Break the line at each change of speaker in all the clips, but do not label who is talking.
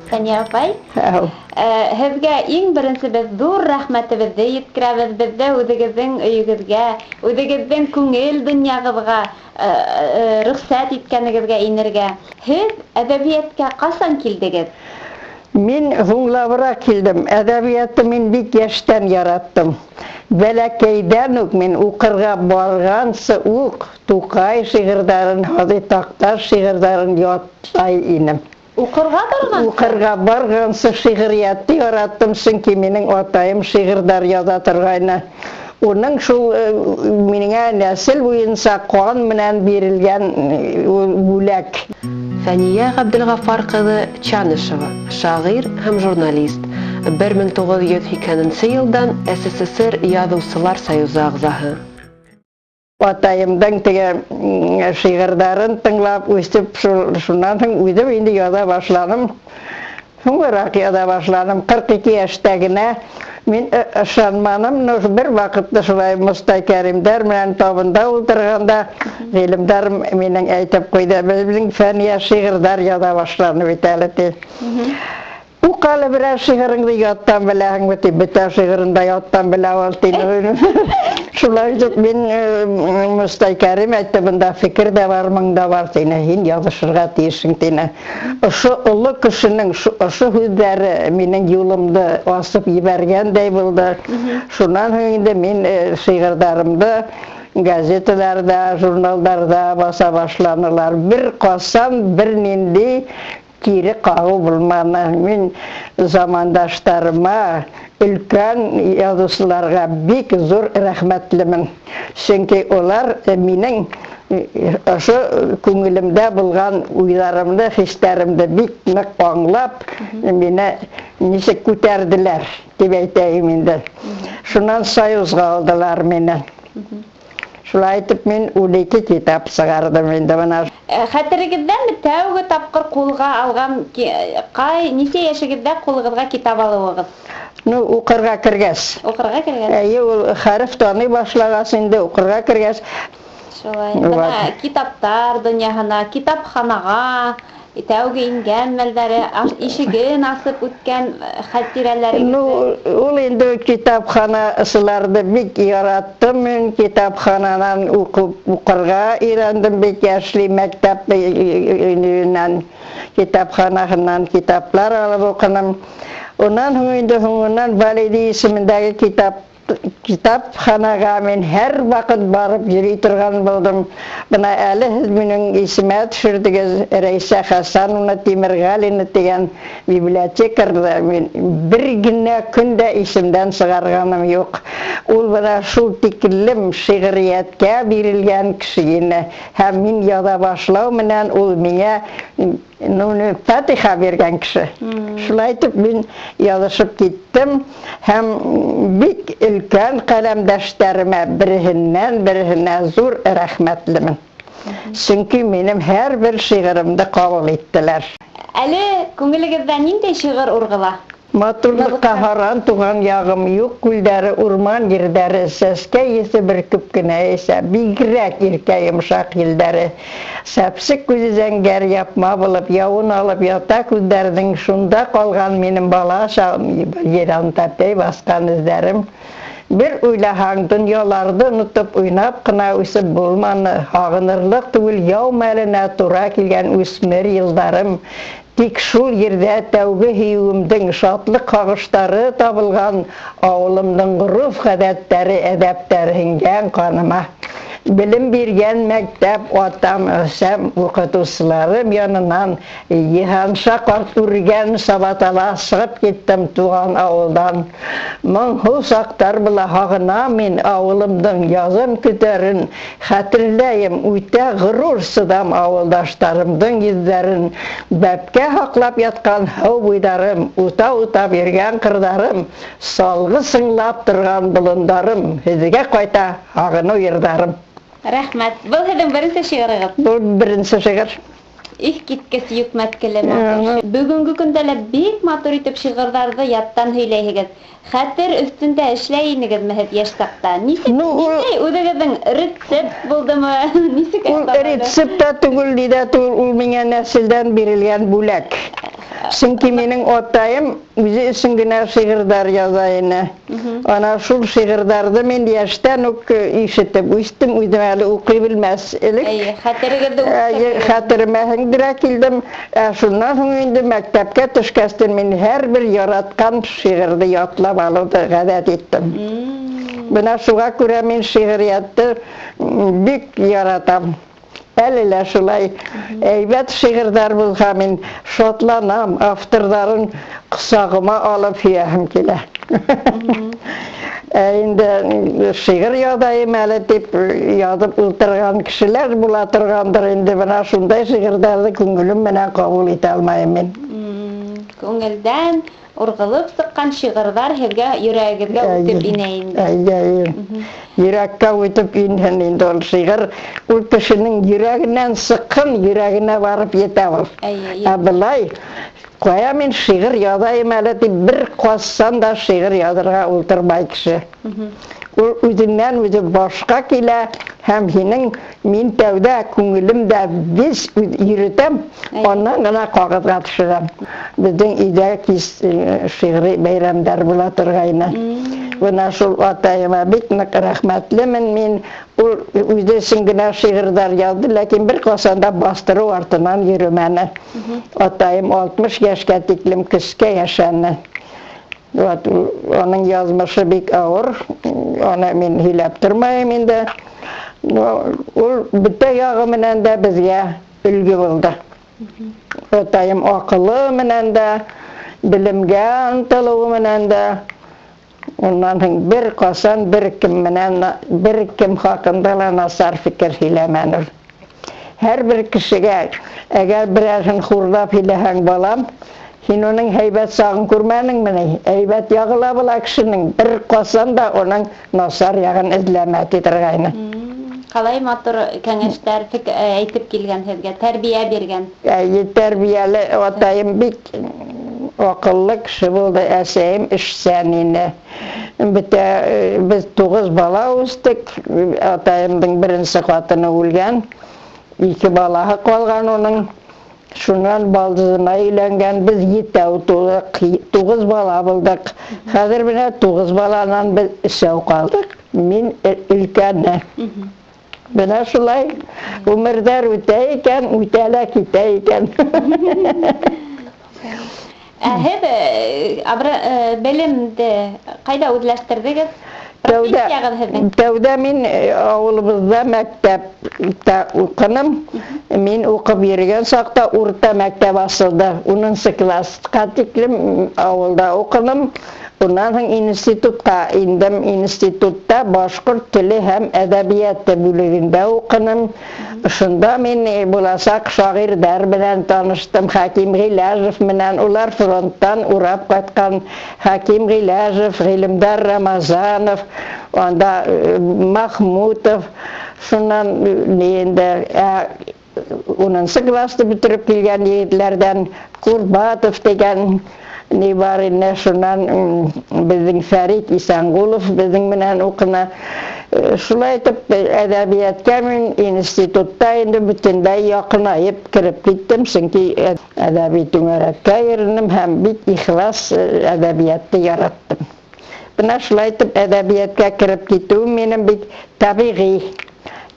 Фәниә апай, һеҙгә иң беренсе беҙ ҙур рәхмәтебеҙҙе еткерәбеҙ. Беҙҙе үҙегеҙҙең өйөгөҙгә, үҙегеҙҙең күңел донъяғыҙға рөхсәт иткәнегеҙгә инергә. Һеҙ әҙәбиәткә ҡасан килдегеҙ?
Мин һуңлабыраҡ килдем. Әҙәбиәтте мин бик йәштән яраттым. Бәләкәйҙән үк мин уҡырға барғансы уҡ Туҡай шиғырҙарын, Һаҙи Таҡташ шиғырҙарын ятлай инем.
Уҡырға барғансы?
Уҡырға барғансы шиғриәтте яраттым, сөнки минең атайым шиғырҙар яҙа торғайны. Уның шул миңә нәҫел буйынса ҡан менән бирелгән бүләк.
Фәниә Ғәбделғафар ҡыҙы Чанышева, шағир һәм журналист, 1980 йылдан СССР Яҙыусылар союзы ағзаһы.
Атайымдың теге шиғырҙарын тыңлап үҫеп, шунан һуң үҙем инде яҙа башланым. Һуңыраҡ яҙа башланым. 42 йәштә генә мин ышанманым, но бер ваҡытта шулай Мостай Кәримдәр менән табында ултырғанда ғилемдәр минең әйтеп ҡуйҙы: беҙҙең Фәниә шиғырҙар яҙа башланы бит әле, ти. Уҡ әле берәр шиғырыңды яттан беләһеңме, ти. Бөтә шиғырын да яттан белә ул, ти. Шулай итеп мин Мостай Кәрим әйтте: бында фекер ҙә бар, моң да бар, тине, һин яҙышырға тейешһең, тине. Ошо оло кешенең ошо һүҙҙәре минең юлымды асып ебәргәндәй булды. Шунан һуң инде мин шиғырҙарымды газеталарҙа, журналдарҙа баҫа башланылар. Бер ҡасан бер ниндәй кире ҡағыу булманы. Мин замандаштарыма, өлкән яҙыусыларға бик ҙур рәхмәтлемен. Сөнки улар минең ошо күңелемдә булған уйҙарымды, хистәремде бик ныҡ аңлап, мине нисек күтәрҙеләр, тип әйтәйем инде. Шунан союзға алдылар мине. Шулай итеп мин 12 китап сығарҙым инде бына.
Хәтерегеҙҙәме тәүге тапҡыр ҡулға алған ҡай, нисә йәшегеҙҙә ҡулығыҙға китап алыуығыҙ?
Ну, уҡырға кергәс.
Уҡырға кергәс.
Эйе, ул хәреф таный башлағас инде уҡырға кергәс.
Шулай. Бына китаптар донъяһына, китапханаға тәүге ингән мәлдәре, ишеген асып үткән хәтирәләрегеҙ?
Ну, ул инде китапханасыларҙы бик яраттым мин. Китапхананан уҡырға өйрәндем бик йәшли, мәктәп өйөнән, китапханаһынан китаплар алып уҡыным. Унан һуң инде һуңынан Валиди исемендәге китапханаға мин һәр ваҡыт барып йөрөй торған булдым. Бына әле һеҙ минең исемә төшөрҙөгөҙ Рәйсә Хәсәновна Тимерғәлина тигән библиотекарҙы мин бер генә көн дә исемдән сығарғаным юҡ. Ул бына шул тиклем шиғриәткә бирелгән кеше ине. Һәм мин яҙа башлау менән ул миңә фатиха биргән кеше. Шулай итеп мин яҙышып киттем һәм бик өлкән ҡәләмдәштәремә береһеннән береһенә ҙур рәхмәтлемен. Сөнки минең һәр бер шиғырымды ҡабул иттеләр.
Әле күңелегеҙҙә ниндәй шиғыр урғыла?
Матурлыҡҡа һаран туған яғым, юҡ күлдәре, урман ерҙәре, сәскә еҫе бөркөп кенә эсә, бигерәк иркә йомшаҡ елдәре. Сәпсек күҙе зәңгәр япма булып, яуын алып ята күҙҙәрҙең, шунда ҡалған минең бала сағым, еран тәпәй баҫҡан эҙҙәрем. Бер уйлаһаң, донъяларҙы онотоп уйнап ҡына үҫеп булманы, һағынырлыҡ түгел яу мәленә тура килгән үҫмер йылдарым. Тик шул ерҙә тәүге һөйөүемдең шатлыҡ һағыштары табылған, ауылымдың ғөрөф ғәҙәттәре, әҙәптәре һеңгән ҡаныма. Белем биргән мәктәп, атам, әсәм, уҡытыусыларым янынан Йыһанша ҡарт үргән сабатала сығып киттем туған ауылдан. Моңһоу саҡтар була, һағынам мин ауылымдың яҙын көтәрен, хәтерләйем үтә ғорур сыҙам ауылдаштарымдың йөҙҙәрен, бәпкә һаҡлап ятҡан һыу буйҙарым, ута-ута биргән ҡырҙарым, салғы сыңлап торған болондарым, һеҙгә ҡайта һағыныу йырҙарым.
Рәхмәт. Был һеҙҙең беренсе шиғырығыҙ?
Был беренсе шиғыр.
Иҫ киткес йөкмәткеле матур. Бөгөнгө көндә лә бик матур итеп шиғырҙарҙы яттан һөйләйһегеҙ. Хәтер өҫтөндә эшләй инегеҙме һеҙ йәш саҡта? Нисек, ниндәй үҙегеҙҙең рецепт булдымы? Нисек
Ул
әйтәләр?
рецепт та түгел, ни ҙә түгел, ул миңә нәҫелдән бирелгән бүләк. Сөнки минең атайым үҙе өсөн генә шиғырҙар яҙа ине. Ана шул шиғырҙарҙы мин йәштән үк ишетеп үҫтем, үҙем әле уҡый белмәҫ элек.
Эйе, хәтерегеҙҙе үҫтерҙегеҙ.
Хәтеремә һеңдерә килдем. Шуннан һуң инде мәктәпкә төшкәстән мин һәр бер яратҡан шиғырҙы ятлап алыуҙы ғәҙәт иттем. Бына шуға күрә мин шиғриәтте бик яратам. Әле лә шулай әйбәт шиғырҙар булһа, мин шатланам, авторҙарын ҡосағыма алып һөйәһем килә. Инде шиғыр яҙайым әле тип яҙып ултырған кешеләр була торғандыр инде. Бына шундай шиғырҙарҙы күңелем менән ҡабул итә алмайым мин.
Күңелдән урғылып сыҡҡан шиғырҙар һеҙгә йөрәгегеҙгә үтеп инә инде.
Эйе. Йөрәккә үтеп инһен инде ул шиғыр. Ул кешенең йөрәгенән сыҡһын, йөрәгенә барып етә ул.
Эйе.
Ә былай ҡая мин шиғыр яҙайым әле тип бер ҡасан да шиғыр яҙырға ултырмай кеше. Ул үҙенән үҙе башҡа килә һәм һинең мин тәүҙә күңелемдә бис йөрөтәм, аннан ғына ҡағыҙға төшөрәм. Беҙҙең өйҙә кис шиғри бәйрәмдәр була торғайны. Бына шул атайыма бик ныҡ рәхмәтлемен мин. Ул үҙе өсөн генә шиғырҙар яҙҙы, ләкин бер ҡасан да баҫтырыу артынан йөрөмәне. Атайым 60 йәшкә тиклем көскә йәшәне. Вот, уның яҙмышы бик ауыр, уны мин һөйләп тормайым инде. Ул бөтә яғы менән дә беҙгә өлгө булды. Атайым аҡылы менән дә, белемгә ынтылыуы менән дә. Унан һуң бер ҡасан бер кем менән, бер кем хаҡында ла насар фекер һөйләмәне. Һәр бер кешегә, әгәр берәрһен хурлап һөйләһәң, балам, һин уның һәйбәт сағын күрмәнеңме ни? Һәйбәт яғы ла була кешенең, бер ҡасан да уның насар яғын эҙләмә, ти торғайны.
Ҡалай матур кәңәштәр әйтеп килгән һеҙгә, тәрбиә биргән.
Эйе, тәрбиәле атайым бик аҡыллы кеше булды, әсәйем эшсән ине. Бөтә, беҙ 9 бала үҫтек, атайымдың беренсе ҡатыны үлгән, 2 балаһы ҡалған уның. Шунан балдызына өйләнгән, беҙ етәү тулыҡ, 9 бала булдыҡ. Хәҙер бына 9 баланан беҙ өсәү ҡалдыҡ. Мин өлкәне. Бына шулай ғүмерҙәр үтә икән, үтә лә китә икән.
Ә һеҙ белемде ҡайҙа үҙләштерҙегеҙ? Профессияғыҙ һеҙҙең?
Тәүҙә мин ауылыбыҙҙа мәктәптә уҡыным. Мин уҡып йөрөгән саҡта урта мәктәп асылды. 10 классҡа тиклем ауылда уҡыным. Унан һуң институтҡа индем. Институтта башҡорт теле һәм әҙәбиәте бүлегендә уҡыным. Шунда мин буласаҡ шағирҙәр менән таныштым. Хәким Ғиләжев менән, улар фронттан урап ҡайтҡан Хәким Ғиләжев, Ғилемдар Рамазанов, анда Махмутов, шунан инде, 10 классты бөтөрөп килгән егетләрҙән Курбатов тигән ни бар ине, шунан беҙҙең Фәрит Исәнғолов беҙҙең менән уҡыны. Шулай итеп әҙәбиәткә мин институтта инде бөтөнләй яҡынайып кереп киттем, сөнки әҙәби түңәрәккә йөрөнөм һәм бик ихлас әҙәбиәтте яраттым. Бына шулай итеп әҙәбиәткә кереп китеүем минең бик тәбиғи.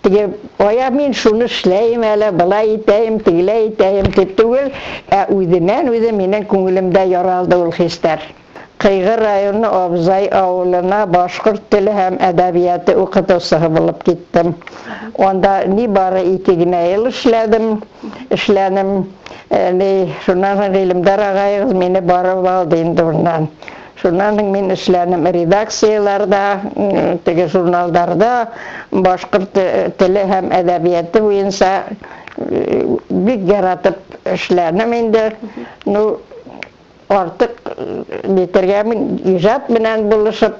Теге, ая мин шуны эшләйем әле, былай итәйем, тегеләй итәйем тип түгел, ә үҙенән үҙе минең күңелемдә яралды ул хистәр. Ҡыйғы районы Абзай ауылына башҡорт теле һәм әҙәбиәте уҡытыусыһы булып киттем. Унда ни бары 2 генә йыл эшләнем. Шунан һуң Ғилемдар ағайығыҙ мине барып алды инде унан. Шунан һуң мин эшләнем редакцияларҙа, теге журналдарҙа, башҡорт теле һәм әҙәбиәте буйынса бик яратып эшләнем инде. Артыҡ нитергә мин ижад менән булышып,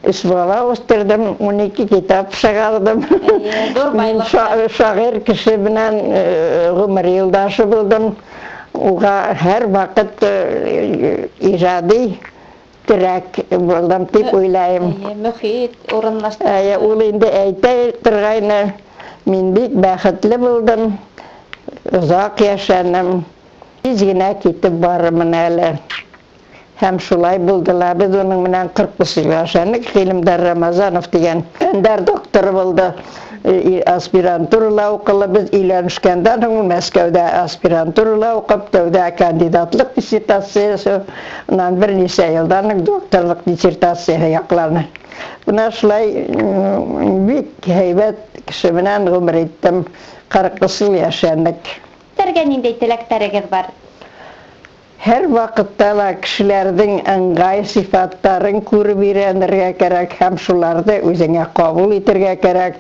өс бала үҫтерҙем, 12 китап сығарҙым.
Эйе, ҙур
Мин
байлыҡ.
шағир кеше менән ғүмер юлдашы булдым. Уға һәр ваҡыт ижади терәк булдым тип уйлайым.
Эйе, мөхит урынлашты.
Эйе, ул инде әйтә торғайны, мин бик бәхетле булдым, оҙаҡ йәшәнем. Тиҙ генә китеп барырмын әле. Һәм шулай булды ла. Беҙ уның менән 43 йыл йәшәнек. Ғилемдар Рамазанов тигән фәндәр докторы булды. Аспирантурала уҡылы. Беҙ өйләнешкәндән һуң ул Мәскәүҙә аспирантурала уҡып, тәүҙә кандидатлыҡ диссертацияһы, унан бер нисә йылдан һуң докторлыҡ диссертацияһы яҡланы. Бына шулай бик һәйбәт кеше менән ғүмер иттем. 43 йыл йәшәнек.
Һеҙгә ниндәй теләктәрегеҙ бар?
Һәр ваҡытта ла кешеләрҙең ыңғай сифаттарын күреп өйрәнергә кәрәк һәм шуларҙы үҙеңә ҡабул итергә кәрәк.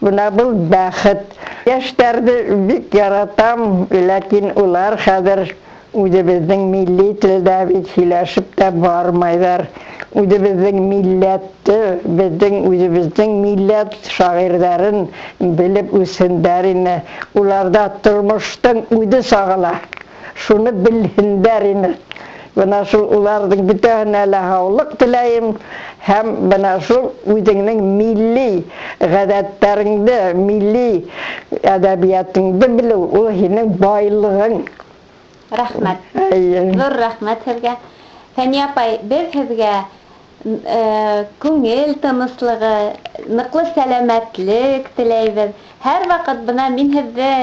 Бына был бәхет. Йәштәрҙе бик яратам, ләкин улар хәҙер үҙебеҙҙең милли телдә бит һөйләшеп тә бармайҙар. Үҙебеҙҙең милләтте, беҙҙең үҙебеҙҙең милләт шағирҙарын белеп үҫһендәр ине. Уларҙа тормоштоң үҙе сағыла. Шуны белһендәр ине. Бына шул уларҙың бөтәһенә лә һаулыҡ теләйем. Һәм бына шул үҙеңдең милли ғәҙәттәреңде, милли әҙәбиәтеңде белеү, ул һинең байлығың.
Рәхмәт. Ҙур рәхмәт һеҙгә. Фәниә апай, беҙ һеҙгә күңел тыныслығы, ныҡлы сәләмәтлек теләйбеҙ. Һәр ваҡыт бына мин һеҙҙе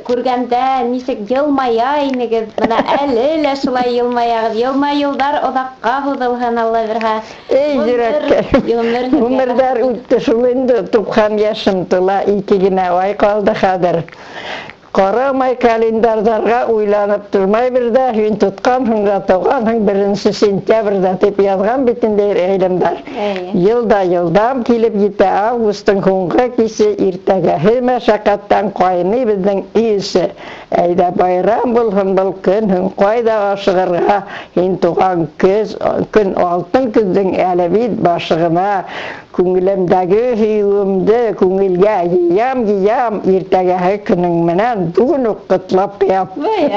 күргәндә нисек йылмая инегеҙ, бына әле лә шулай йылмаяғыҙ. Йылмайыуҙар оҙаҡҡа һуҙылһын, Алла бирһә.
Эй, йөрәккә. Ғүмерҙәр үтте шул инде, 90 йәшем тула, 2 генә ай ҡалды хәҙер. Ҡарамай календарҙарға уйланып тормай бер ҙә, һин тотҡанһың да тыуғанһың 1 сентябрҙә тип яҙған бит инде ғилемдар. Йыл да йылдам килеп етә августтың һуңғы кисе, иртәгәһе мәшәҡәттән ҡайный беҙҙең өй эсе. Әйҙә байрам булһын был көн, һин ҡайҙа ашығырға, һин туған көҙ, көн алтын көҙҙөң әле бит башы ғына. Күңелемдәге һөйөүемде күңелгә йыям, йыям, иртәгәһе көнөң менән бөгөн үк ҡотлап ҡуям.
Эй,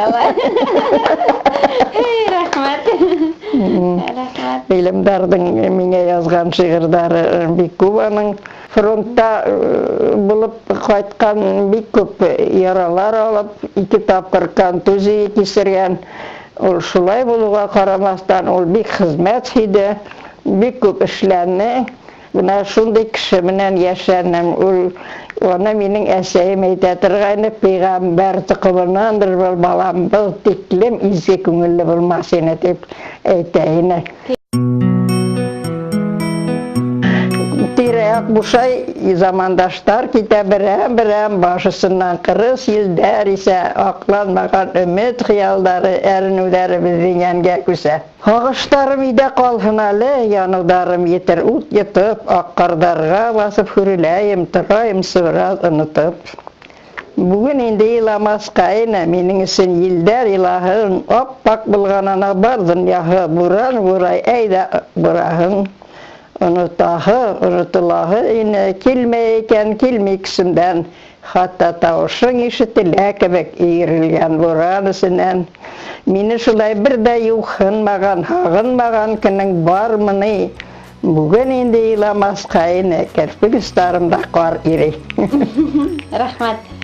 рәхмәт. Рәхмәт.
Ғилемдарҙың миңә яҙған шиғырҙары бик күп аның. Фронтта булып ҡайтҡан, бик күп яралар алып, 2 тапҡыр контузия кисергән. Ул шулай булыуға ҡарамаҫтан, ул бик хеҙмәт һөйҙө, бик күп эшләне. Бына шундай кеше менән йәшәнем. Ул уны минең әсәйем әйтә торғайны, пәйғәмбәр тоҡомонандыр был балам, был тиклем изге күңелле булмаҫ ине тип әйтә ине. Тирә-яҡ бушай, замандаштар китә берәм-берәм, башысынан ҡырыс елдәр исә, аҡланмаған өмөт хыялдары, әрнеүҙәре беҙҙең йәнгә күсә. Һағыштарым өйҙә ҡалһын әле, яныуҙарым етер ут йотоп, аҡ ҡарҙарға баҫып һүреләйем, торайым бераз онотоп. Бөгөн инде иламаҫҡа ине, минең өсөн елдәр илаһын, ап-аҡ булғанына бар донъяһы, буран бурай, әйҙә бураһын. Онотаһы, онотолаһы ине, килмәй икән, килмәй көсөмдән, хатта тауышың ишетелә кеүек эйерелгән буран эсенән. Мине шулай бер ҙә юҡһынмаған, һағынмаған көнөң бармы ни? Бөгөн инде иламаҫҡа ине, керпек остарымда ҡар ирей.
Рәхмәт.